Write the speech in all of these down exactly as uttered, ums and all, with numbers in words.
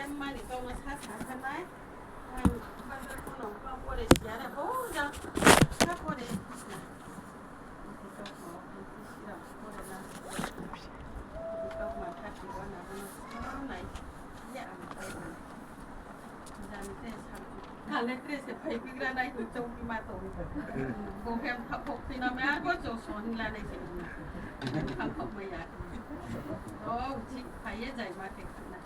Mani kau no sa sa thanai. Ang bazar pho no kau pore siya re bo jang. Sa pore. Ang kau no pore siya re bo na. Kau ma thirty one na bo no sa nai. Ya ang kau no. Jani te sa. Ang le tre se phai bigra nai hoi chong pi ma tong. Bo hem thap phok phi na me ar bo chong son la nai se. Thap phok ma ya. O, chi phai ye jai ma te khna.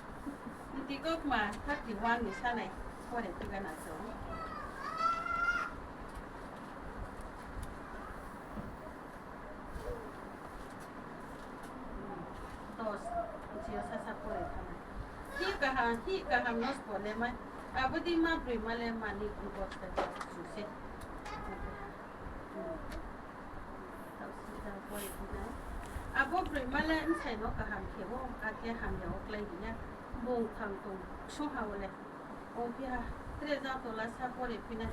Nti kau kma thirty one ni sanai pore tuga na chong. Dos, nti yo sasa pore thanai. Hi kaham, hi kaham no sbo le mai. Abo di ma broi ma le mani bos ta chu se. Abo broi ma le bsai no kaham khe o, akhe hamya wo klái ri ya. Bung thang tong ksung ha wo le. Ong phi ha, tre jang tola sa pore phi na.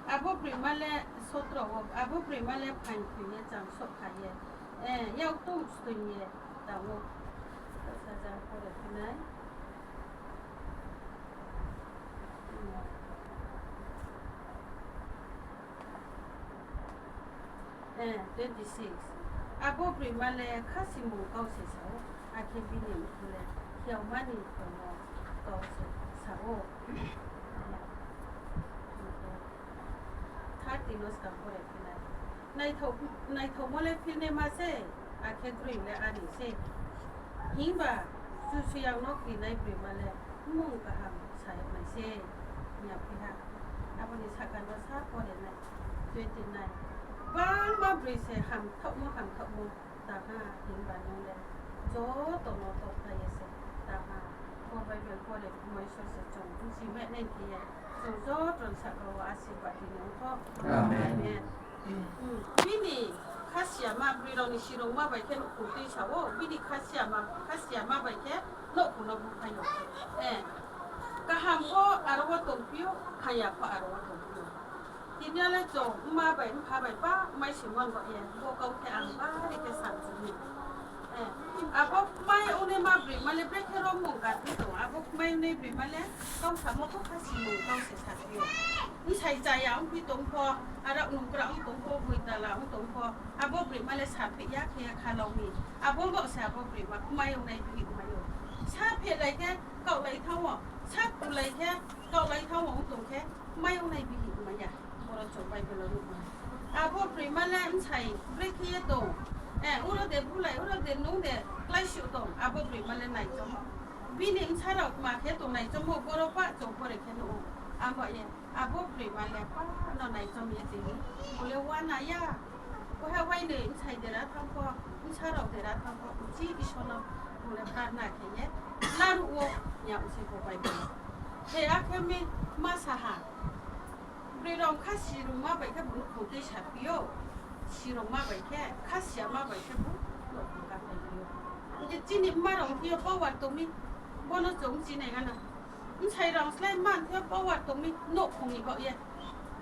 Abo broi ma le sotro wo, abo broi ma le phaing phi ye chang soh kha ye. Eh, yak tong stoing ye, tang o. Sa jang pore phi nai. Eh, twenty six. Abo broi ma le khasimung kau se sa o, akhe bini mkhu le hiaoma ni tongmo kau se sa o. Thirty no skang pore phi nai. Naithaomo le philnaima se, akhe groing le ari se. Himba Kchusoyang no krinai broi ma le mmung kaham sa yag nai se, hing ya phi ha. Abo ni sahka no sa pore nai, twenty nine. Bangma broi se hamthaohmo hamthaohmo tang ha, himba nung le joto no tongthai ye se tang ha. Bo Bible pore khumo Isor se chung bujima nai khe ye, chung joto ni sahka wo asirbad ri ni ong pho. Amen. Bini khasiama broi rao ni sirungma bai khe nouhkhong tuisa o, bini khasiama, khasiama bai khe nouhkhong no búphai yo. Kaham pho aro wo tongphi ou, hamya pho aro wo tongphi ou. Tini yo le chung mma bai mpha bai pa mai se mon ba ye, bo kau khe ang bari khe sa chu mi. Abo kmai ongnaima broi ma le brekhe ro mung kaphi tong, abo kmai ongnai broi ma le kau samo pho khasimung kau se saphi ou. Bsai chaya ongphi tong pho, arao nungkra ong tong pho, boitala ong tong pho, abo broi ma le saphi ya khe ye khalau mi. Abo bo se abo broi ma kmai ongnai bihih mai ou. Sa phehlai khe kaohlai thanng ou, sa kulai khe kaohlai thanng ou ong tong khe, kmai ongnai bihih mai ya. Boro chung Bible wo nuhmai. Abo broi ma le bsai brekhe ye tong. Uro de bulai, uro de nung de kláisuh tong, abo broi ma le naichom ou. Bini bsa rao kma khe tong naichom ou, boro pah chung pore khe nuh ou. Abo ye, abo broi ma le pah no naichom ye tini, bo le uana ya. Boha wainoi bsai dera thanng pho, bsa rao dera thanng pho, uchih Isor no bung le prarthana khe ye, laruh wo, ya uchih bo Bible. He akhe mi ma sa ha. Broi rao kha sirungma bai khe bung nouhkhong tuisa phi ou. Sirungma bai khe, khasiama bai khe bung nouhkhong kaphai phi ou. Hing khe chini mma rao thing yo power tong mi, bo no chung chinai gana. Bsai rao slái mma thing yo power tong mi, nouhkhong ni baoh ye.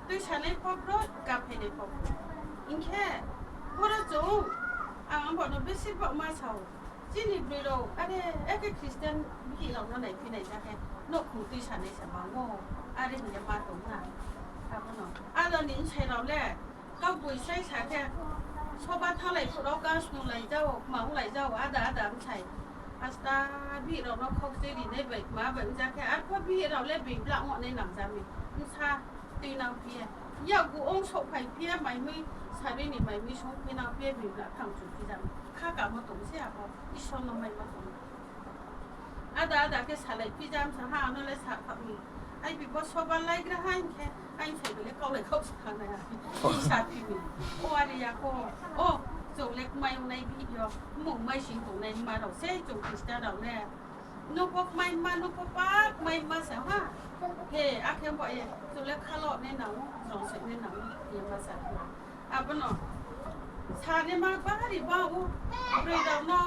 Tuisanai pho bro, kaphainai pho bro. Hing khe, boro chung, ang abo no besi baoh ma sa ou. Chini broi rao, are, eke Christian bihih rao no naiphi nai ja khe, nouhkhong tuisanai se bang ou, are hing ye ma tong na. Abo no, ado ni bsai rao le, kaugboisai sa khe, soba thannglai phuh rao kang snunglai ja ou, kma onglai ja ou, ada ada bsai. Asta bihih rao no khokchoi rinai bai kma bai ong ja khe, arpho bihih rao le biblah ong nai nang ja mi. Bsa tuinang phi ye, yakgu ong souhphai phi ye, mai mui, sari ni mai mui sung phinang phi ye, biblah thanng chu phi ja mi. Kha kamo tong se abo, Isor no maimo tong. Ada ada khe salai phi ja mi sa ha, ano le sa kha mi. Ai bi bo soba laigra ha hing khe, ai sai bo le kaulai khau sa thanng nai. Isa phi mi. O are ya kho. O, chung le kmai ongnai bihih yo, mmung maising tongnai ma rao se chung Christian rao le. Nung pho kmai ma, nung pho pa kmai ma sa ha. He, akhe bo ye, chung le khalo nai nang ou, rong se nai nang ou, ye ma sa khe. Abo no, sa naima bari ba ou, broi rao no,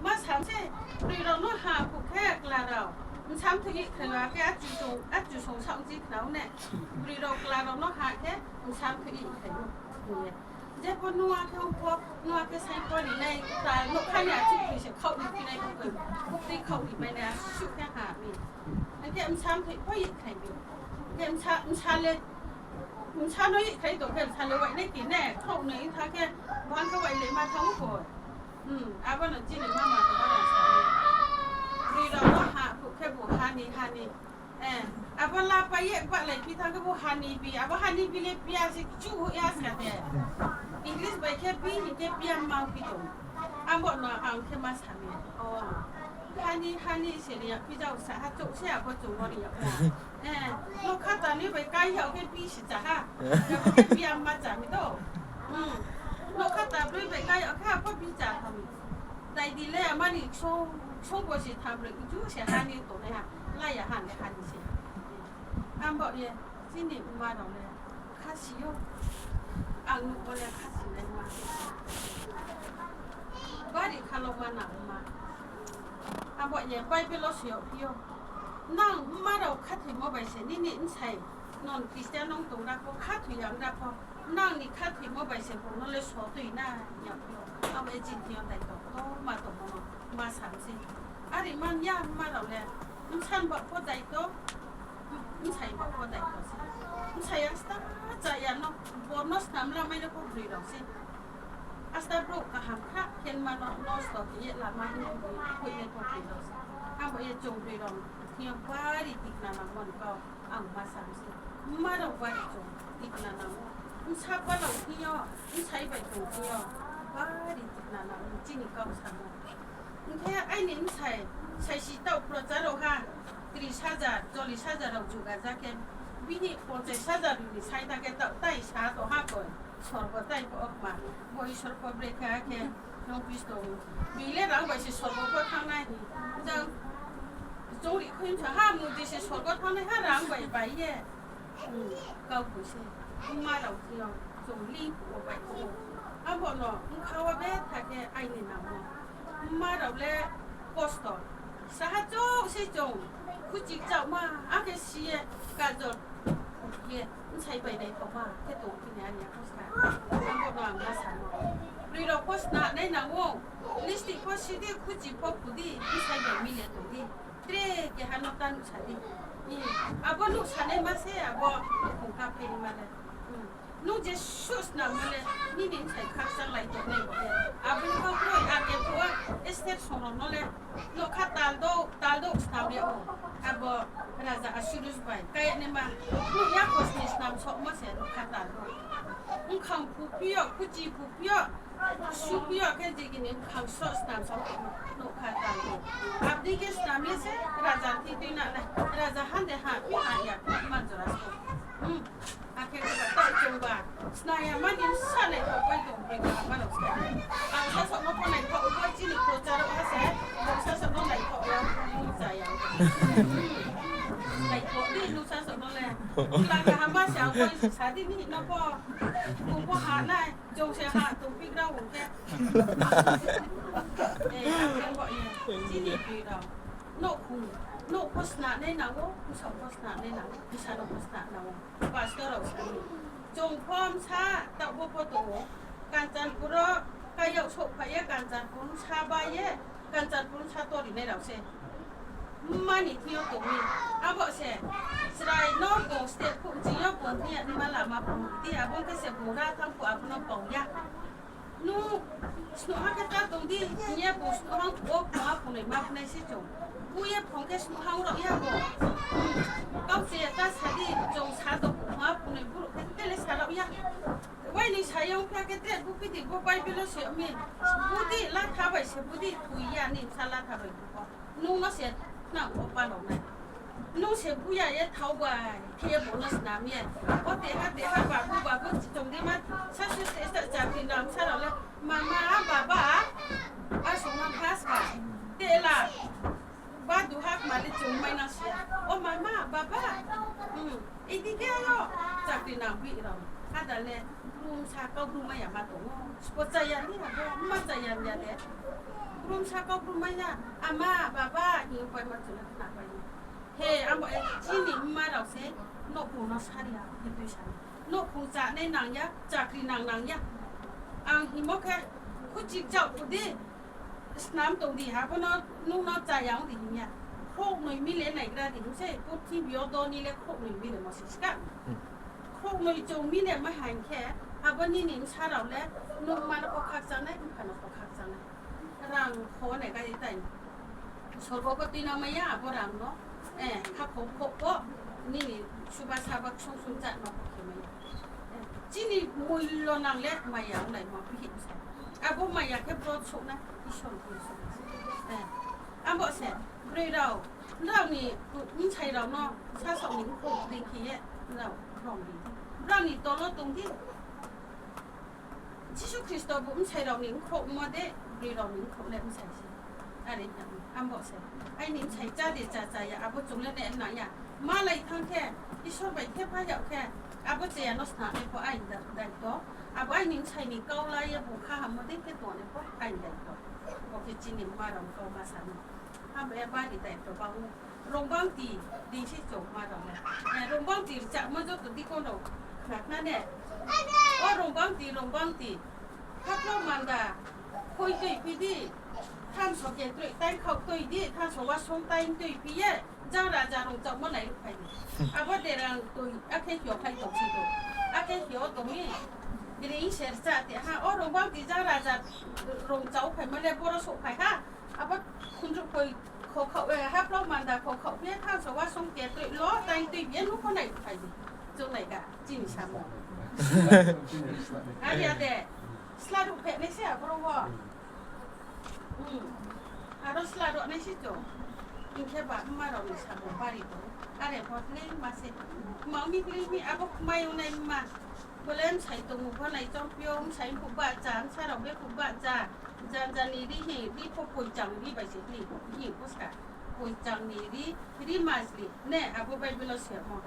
ma sa se, broi rao no ha phuh khe kla rao. Bsa mthoih ye khna khe achu song, achu song saoh ji khna ou ne. Broi rao kla rao no ha khe, bsa mthoih ye khna ou, hing ye. Jepho nua khe ongpho, nua khe saing pho rinai, ta nougkha ni achouh thoi se khaoh ri phinai pho khe, bukti khaoh ri mai nai asuh khe ha mi. Hing khe bsa mthoi pho ye khnai mi. Hing khe bsa, bsa le, bsa no ye khnai tong khe bsa le wai nai ti ne, khaoh nai tha khe, bang khe wai le ma thanng pho. Hmm, abo no chini mama to bana sa mi. Broi rao no ha, khuh khe bu ha ni, ha ni. Eh, abo lapai ye bahlai phi thanng khe bo ha ni bi, abo ha ni bi le pia se kchu hoih ya ska de. English bai khe bi hing khe pia mang phi tong. Abo no ang khe ma sa mi. O, ha ni, ha ni se ri ya phi jao sa ha chouh se abo chung no ri ya. Eh, nougkha ta ni bai kai yag khe bi se cha ha. Abo khe pia ma cha mi do. Hmm. Nougkha ta broi bai kai yag khe abo bi cha tha mi. Dai di le ama ni ksung, ksung bo se tham broi kchu se ha ni tongnai ha. Lai ya ha ni ha ni se. Abo ye, chini mma rao le khasi yo. Ang nuh bo le khasi nai ma. Bari khalo ma nang ma. Abo ye Bible wo se yag phi yo. Nang mma rao khathoimo bai se nini bsai, non Christian ong tong ra pho, khathoi ya ong ra pho, nang ni khathoimo bai se bung no le so tui na, hing yag phi yo. Abo ye chini thing yo daito, o ma tongmo no, ma sa mi se. Are man ya mma rao le, bsa ni baoh pho daito, bsai ni baoh pho daito se. Bsai ya sta cha ya no, bo no snam lamai no pho broi rao se. Asta brouh kaham kha khe ma no nosto khe ye lama hing ye hoih ye tongphi rao se. Abo ye chung broi rao thing yo bari tikna nangmo ni kau ang ma sa mi se. Mma rao bari chung tikna nang ou. Bsa pha rao thing yo, bsai bai tong thing yo, bari tikna nang ou chini kau samo. Hing khe aini bsai, saisi taoh prochar rao ha, tris hajar, chollis hajar rao juga ja khe, bini ponchais hajar ni sai tha khe taoh tai sa tong ha koi, sorgo tai pho kma, bo Isor pho brekhe ha khe, nung pis tong. Bini le rang bai se sorgo pho thanng nai. Jang, choungri khui sa ha, mudi se sorgo thanng nai ha, rang bai bai ye. Hmm, kau phu se. Mma rao thing yo, chung li phuh wo bai phuh wo. Abo no bkha wo betha khe aini nang ou. Mma rao le kosto. Saha chouh se chung, khuchi kchaohma, akhe si ye, kajol ye, bsai bai naithaoma khe tong phi ni ani ya kho sa. Abo no ang ma sa no. Broi rao pho sna nai nang ou, lipstick pho si di, khuchi pho phu di, bsai bai mile tong di. Tre keha no ta nuhsa di. Abo nuhsanaima se abo nukhung kaphainaima le. Nung jesuh snammo le, nini bsai khakchanglai tongnai bo le. Abo ni kau kroi, ake phuh wo, Esther song rao no le, nougkha tal douh, tal douh snam yag ou. Abo raja Asuerus bai kayanaima, nuh ya khosni snam sohmo se nougkha tal douh. Bkhang phu phi yo, khuchi phu phi yo, su phi yo khe jigini bkhang soh snam soh, nougkha tal douh. Abo dei khe snam ye se raja thing tuinang nai, raja hande ha phi ha ya, man jora so. Akhe khe ba taoh chungba, snaya mani bsa naithaoh bai tong broi kaham rao se. Ang sasaoh no pho naithaoh bai chini prochar rao ha se, bung sasaoh no naithaoh ya, bung cha ya. Naithaoh di nung sasaoh no le. Chla kaham ma se ang bai se sa di ni no pho. Bung pho ha nai, chung se ha tongphi gra ong khe. Chini broi rao. Nouhkhong, nouh pho sna nai nang ou, bsaoh pho sna nai nang ou, bsa no pho sna nang ou. Pastor rao sa mi. Chung pho bsa taoh bo pho tong ou. Kanchanpur wo, kayag souhphai ye Kanchanpur bsa bai ye, Kanchanpur bsa torinai rao se. Mma ni thing yo tong mi. Abo se, chrai no bung step phuh ching yo bung thing ya nima lama bung di, abo khe se bung ra thanng phuh abo no bau ya. Nung snuhha khe ta tong di, hing ye bung snuhha wo phungha phungnoi ma phungnai se chung. Bu ye phung khe snuhha rao ya bo. Kau se ta sa di, chung sa tong phungha phungnoi brouh khe te le sa rao ya. Wai ni sa ya ong phi ya khe tre bu phi di, bo Bible wo se mi. Bu di latha bai se bu di, thoi ya ni bsa latha bai bu pho. Nung no se nang pho palao nai. Nung se bu ya ye thao bai khe ye bung no snam ye. O teha teha babu babu chong di ma, sasu se sa chakri nang sa rao le, mama, baba, a song nang kha ska. Tela, ba duha kma le chung mai nang se. O mama, baba, idi khe yo, chakri nang bi rao. Ada le, Bru bsa kau Bru mai ya ma tong ou. Sbo chaya ni abo, ma chaya ni ya de. Bru bsa kau Bru mai ya, ama, baba, hing ye pai ma chung le khna pai ni. He, abo, chini mma rao se, nouhkhong no sari ya, khe tui sa. Nouhkhong chánai nang ya, chakri nang nang ya. Ang hingmo khe, khuchik chaoh phu di, snam tong di, abo no nung no chaya ong di hing ya. Khrouhnoi mi le naigra di hing se, purthimbi yo doni le khrouhnoi mi le mo se ska. Khrouhnoi chung mi le ma hing khe, abo nini bsa rao le nung ma no pho khakchang nai, mpha no pho khakchang nai. Rang kho nai gai tai. Sorgo pho tuinang mai ya, abo rang no. Eh, khakhong kho pho, nini suba saba ksung sung chatma pho khe mai ya. Eh, chini moilo nang le maya ong lai mo bihih bsa. Abo maya khe brouh souh na, Isor ni souh na. Eh, abo se, broi rao, nrao ni bsai rao no sasaoh ni mkhrouh dei khe ye, nrao, brao ni, brao ni tolo tong di. Jisu Khristo bu bsai rao ni mkhrouhmo de, broi rao ni mkhrouh le bsai se. Are hing ye, abo se. Aini bsai chá de chá chá ya, abo chung le nai nang ya. Malai thanng khe, Isor bai khe phai yag khe, abo chaya no snam nai pho aini da-, daito. Abo aini bsai ni kau la ye bung khahammo dei khe tongnai pho aini daito. Bo khe chini ma rao ni kau ma sa no. Abo ye bari daito bang ou. Rongbangti dei se chung ma rao le. Eh, rongbangti rchamo joto deacon rao khna khna ne. O rongbangti, rongbangti. Khaklo manda, khoi tuiphi di. Thanso ketroi, taingkhaoh tui di, thanso wasung taing tuiphi ye. Jang raja rong chaohmo nai ruhphai di. Abo derang tui, akhe hio khai tongsi do. Akhe hio tong mi. Ring se rcha te ha, o rongbangti jang raja rong chaoh phaimo le boro souhphai ha. Abo khundruh khoi khokhaoh, eh, haphlao manda khokhaoh phi ye thanso wasung ketroi lo, taing tui bi ye nung pho nai phai di. Chung nai ga, chini samo. Are ya de, sla ruh phehnai se aboro wo. Hmm. Aro sla ruh nai se chung. Hing khe ba mma rao ni samo bari tong. Are pho kleima se. Kma mi kleimi, abo kmai ong nai mma. Bo le bsai tongmo pho nai chongphi yo, bsai mphuh bahcha, bsa rao be phuh bahcha. Janja ni ri hing, ri pho poichang ri bai se hing, hing pho ska. Poichang ni ri, ri majli, ne, abo Bible wo se mo.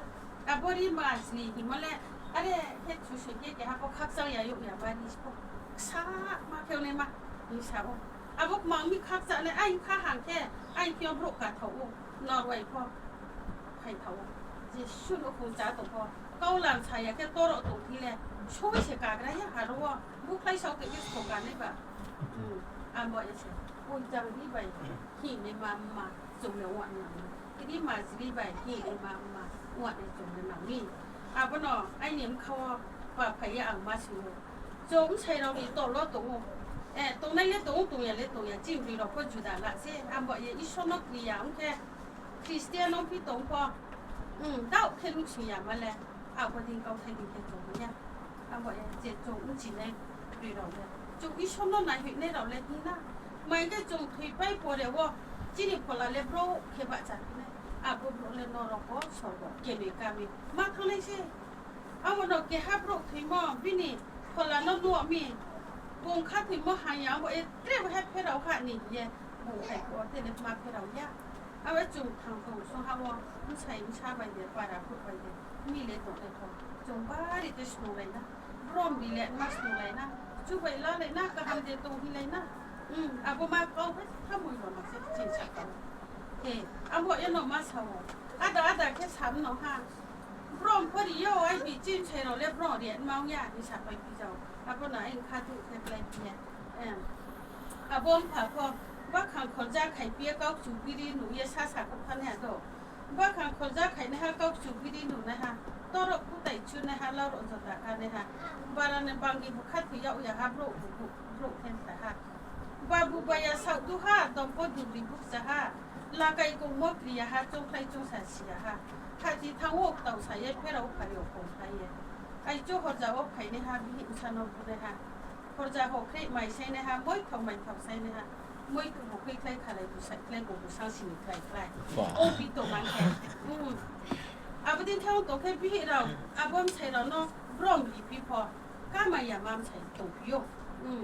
Abo ri majli hingmo le, are, khe chu se khe keha pho khakchang ya, yag ya, ba ri pho. Ksa ma khe naima, hing sa ou. Abo kmang mi khakchang nai, aini kha hang khe, aini khe yo brouh kathaoh ou, Norway pho. Phaithaoh ou. Jesuh no khung chá tong pho. Kaulam sa ya khe toro tong thing le, soi se kagra ya aro wo. Bukhlai sao tei khe song kanai ba. Hmm. Abo ye se. Poichang ri bai hing naima mma chung le ong nang mi. Ri majli bai hing naima mma ong nai chung le nang mi. Abo no aini bkha wo pa phai ye ang ma sing ou. Chung bsai rao ni tolo tong ou. Eh, tongnai le tong ou, tong ya le tong ya, chini broi rao pho juda la se. Abo ye Isor no kri ya ong khe, Christian ongphi tong pho, hmm, daoh khe nuhsing ya ma le, abo dei kauthai dei khe chung ya. Abo ye je chung bchinai broi rao le, chung Isor no naihoihnai rao le hing na. Mai khe chung thoipai pore wo, chini phola le brouh khe bahchaphi nai. Abo brouh le norok wo sorgo kenoi kami ma thanngnai se. Abo no keha brouh thoimo, bini phola no nuh mi, bung khathoimo hang ya, abo ye tre bo he pherao kha ni hing ye, bung hai phuh wo tele ma pherao ya. Abo chung thang thong song ha wo, bsai bsa bai de, para phuh bai de, mi le tongnai pho, chung bari khe snunglai na, brom bi le ma snunglai na, chubai lalai na, kaham de tong hinglai na. Hmm, abo ma kau bai thamoi rao no se chini saka ou. E, abo ye no ma sa ou. Ada ada khe sa mano ha. Brom pho ri yo, ai bi chini bsai rao le brom ri ma ong ya, hing sapai phi jao. Abo no aini kha duh khe klái phi ye. Em. Abo mpha pho, bakhang khorja khai phi ye kau kchu biri nuh ye sasa kouh thanng nai ha do. Bakhang khorja khainaiha, kau kchu biri nungnaiha, torok kutai chunaiha, laurok jota kanaiha, barani bangni bukha thoi yag ya ha, brouh bu-, brouh khe mtha ha. Babu baya saohdu ha, dompo dubri bukcha ha, lakai kongmo kri ya ha, choungkhlai choungsa si ya ha. Hahthi thanng wo ktao sa ye, pherao phari yo kongkhlai ye. Aichu horja wo phainaiha, bihih bsa no bunaiha. Horja hokhri mai sainaiha, moithao maithao sainaiha, moitu bo khuikhlai khalai bu saikhlai bo bu sangsini khlai khlai. Wow. Ongphi tongmang khe. Hmm. Abo dei khe ong tong khe bihih rao, abo bsai rao no brom riphi pho, kamai ya ma bsai tongphi ou. Hmm.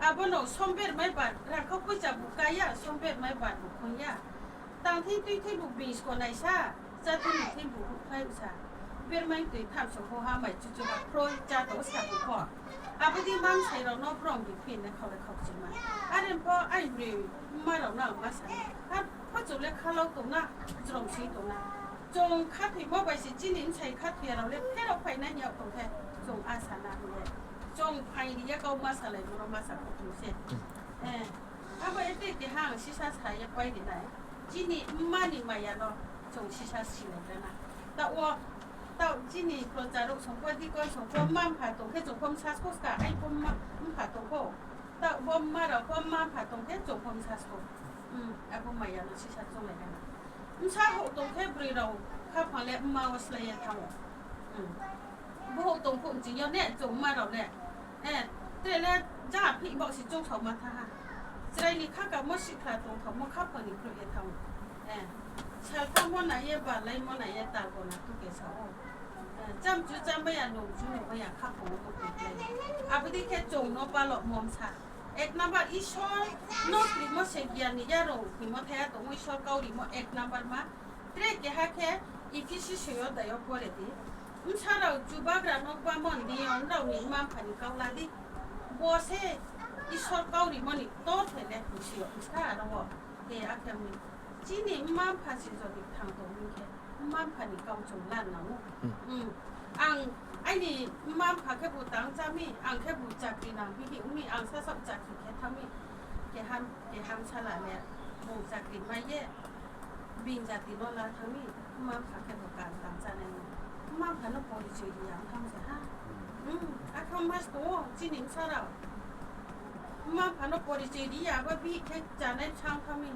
Abo no somber mai bar, rangkha poicha bu kaya, somber mai bar bu khong ya. Tang thing tui thing bu bini sko naisa, chá thing ni thing bu ruhkhlai sa. Bermai tui thamso ho ha mai chuchu ba kroi chá tong sa bu pho. Abo dei ma bsai rao no brom riphi ne khao le khao chima. Are pho aini broi mma rao no ang ma sa. Ar pho chung le khalau tong na, jrom si tong na. Chung khathoimo bai se chini bsai khathoi ya rao le pherao phai nai hing yag tong khe, chung asa na hing ye. Chung phaing ri ye kau ma salai, boro ma sa phuh se. Eh, abo ete keha ang sisa sa ye pai ri nai. Chini mma ni maya no chung sisa silai gra na. Taoh wo, taoh chini prochar rao song pho, dikon song pho, mma mpha tong khe chung pho msa sko ska, ai pho mma mpha tong pho. Taoh bo mma rao pho mma mpha tong khe chung pho msa sko. Hmm, abo maya no sisa chung lai gra na. Bsa houh tong khe broi rao khaphang le mma wo slái ye thanng ou. Hmm. Bo houh tong phuh nching yo ne chung mma rao le. Eh, tre le ja phih baoh si choung sao ma thanng ha. Chrai ni khakamo sihkhla tongthaomo khaphang ni kroih ye thanng ou. Eh, salthamo nai ye, balaimo nai ye, talbo na tu ke sa ou. Eh, chamchu chámai ya, nungchu numai ya, khaphang wo bo khe. Abo dei khe chung no palomo bsa. Ek number Isor no krimo se giyan ni yarung krimo thaiha tong ou, Isor kau rimo ek number ma. Tre keha khe Ephesi soi yo dai yo pore di. Bsa rao Chubagra no bamon di yo, nrao ni mma mpha ni kau la di. Bo se Isor kau rimo ni ktor khe le khusi yo bsa aro wo. He akhe mi. Chini mma mpha se jodi kthang tong hing khe, mma mpha ni kau chung la nang ou. Hmm. Ang aini mma mpha khebu tang chá mi, ang khebu chakri nang bihih ong mi, ang sasaoh chakri khe thanng mi. Keham, keham sala le, bung chakri mai ye, bini jati no la thanng mi, mma mpha khebu kan tang chánai ni. Mma mpha no porichoi ri ya ong thanng se ha. Hmm, akhang mas tong ou, chini bsa rao. Mma mpha no porichoi ri ya, abo bihih khe chánai bsa ong thanng mi.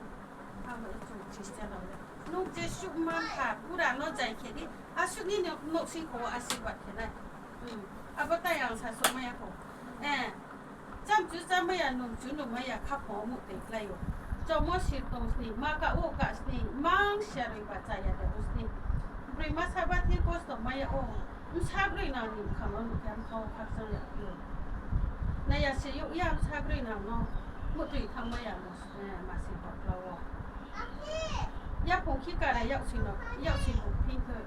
Abo chung Christian rao le. Nung jesuh mma mpha bura no jai khe di, asuh ni no-, nouhsing kho wo asirbad khe nai. Hmm. Abo tai ang sa souhmai ya kho. Eh. Chamchu chámai ya, nungchu numai ya, khaphang wo muhtoi klái ou. Chomo sir tong sni, ma ka wo ka sni, mang siya roi ba chaya de o sni. Broi masa ba thir kosto mai ya ou. Bsa broi nang ni bkhang no nuh khe bkhang wo khakchang ya phi ou. Nai ya se youh ya bsa broi nang no. Muhtoi thanngmai ya mo, eh, ma se bakla wo. Yaphung khi kara yaksi no, yaksi bo phingthoi.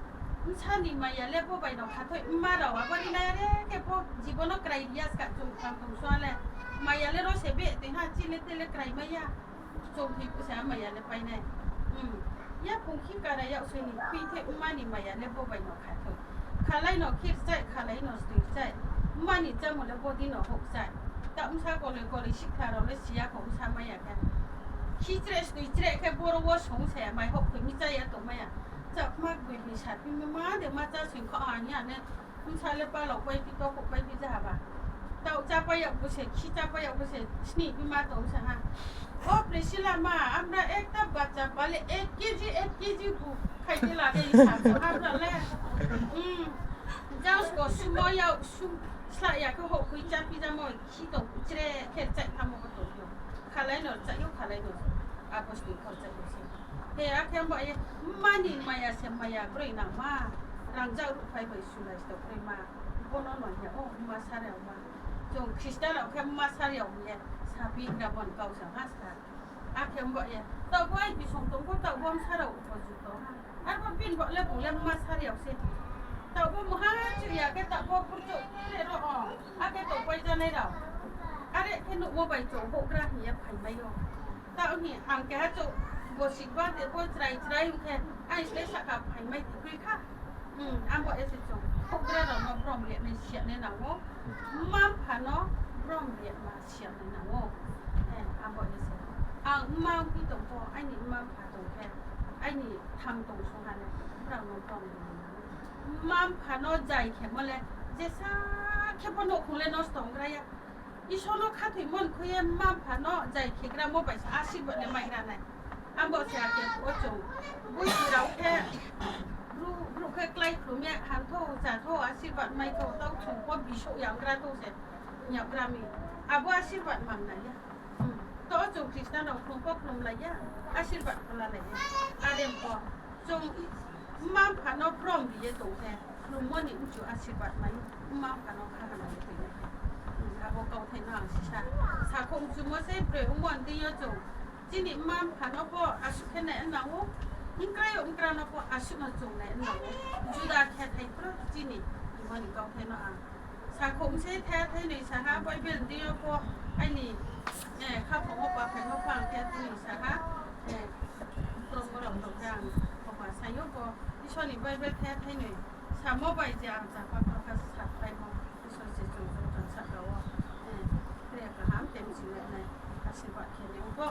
Bsa ni maya le bo bai no khathoi, mma rao abo ni nai re khe bo jibo no krai ri ya ska chung tang tong sua le. Maya le ro se be tei ha, chini te le krai mai ya. Chung thoi phu se a maya le pai nai. Hmm. Yaphung khi kara yaksi ni phingthoi mma ni maya le bo bai no khathoi. Khalai no khir chai, khalai no stoi chai. Mma ni chámung le bo di no houh chai. Ta bsa koloi koloi sihkhla rao le si ya kho bsa mai ya khe. Khi chre stoi chre khe boro wo song se mai houh khui mi chá ya tongmai ya. Chakma gboi ni sa phi mi ma de ma chá sing kho a hing ya ne. Bsa le palao pai phi, tokhouh pai phi ja ha ba. Taoh chápai yag bo se, khi chápai yag bo se, sni phi ma tong sa ha. O Priscilla ma, আমরা একটা বাচ্চা পালে এক কেজি, এক KG bu khai de la de sa ha bra le. Hmm. Jang sko sumo yag, sum, sla ya khe houh khui chá phi jamo, khi tong chre khe chai thamo bo tong yo. Khalai no chai yo, khalai no. Abo sni khor chai yo se. He, akhe bo ye, mma ni maya se maya broi nangma. Rangzag ruhphai bai sulai sto broi ma. Bono no hing ya, o mma sari ya ma. Chung Christian rao khe mma sari ya hing ye, sabi gra bon kau sa ha ska. Akhe bo ye, taoh bo ai bisong tong pho, taoh bo bsa rao pho ju tong ha. Arphuh bini bo le bung le mma sari ya se. Taoh bo mungha chu ya khe taoh bo purchouh le ro o. Akhe taoh pai janai rao. Are khe nuhmo bai chung houhgra hing ye phaimai ou. Taoh ni ang keha chouh bosi ba de bo chrai chrai ong khe, ai se sahka phaimai di kroi kha. Hmm, abo ye se chung houhgra rao no brom ri nai siya nai nang ou. Mma mpha no brom ri ma siya nai nang ou. Eh, abo ye se. Ang mma ongphi tong pho, aini mma mpha tong khe, aini tham tong song ha le, brao no brom ri nai nang ou. Mma mpha no jai khemo le, jesa khe pho nouhkhong le nosto ong gra ya. Isor no khathoimo ni khui ye mma mpha no jai khe gra mo bai se asirbad le mai gra nai. Abo se akhe o chung, boisi rao khe, bru-, brouh khe klái khlum ye, ham thou, cha thou, asirbad mai thou, taoh chung pho bisouh ya ong gra thou se, hing ya gra mi. Abo asirbad mang nai ya. Hmm. To chung Christian rao khlum pho khlum lai ya, asirbad pho la lai ya. Are pho, chung mma mpha no brom ri ye tong khe, khlummo ni mchu asirbad mai, mma mpha no kha hamya ye tong khe. Hmm, abo kauthai no ang sisa. Sakhouh mchumo se broi ongmo ni deing yo chung. Chini mma mpha no pho asuh khe nai nang ou, mkrai yo mkra no pho asuh no chung nai nang ou. Juda khe thai phro chini, hingmo ni kauthai no ang. Sakhouh mse thai thainoi sa ha, Bible deing yo pho, aini, eh, khaphang wo paphaimo pho ang khe tini sa ha, eh, kromo rao no khe ang, phopa sa yo pho, Isor ni Bible thai thainoi, samo bai je ang chapa kha saphai mo, Isor se chung joto Sahka wo, tre kaham temsi nai, asirbad khe nai ong pho.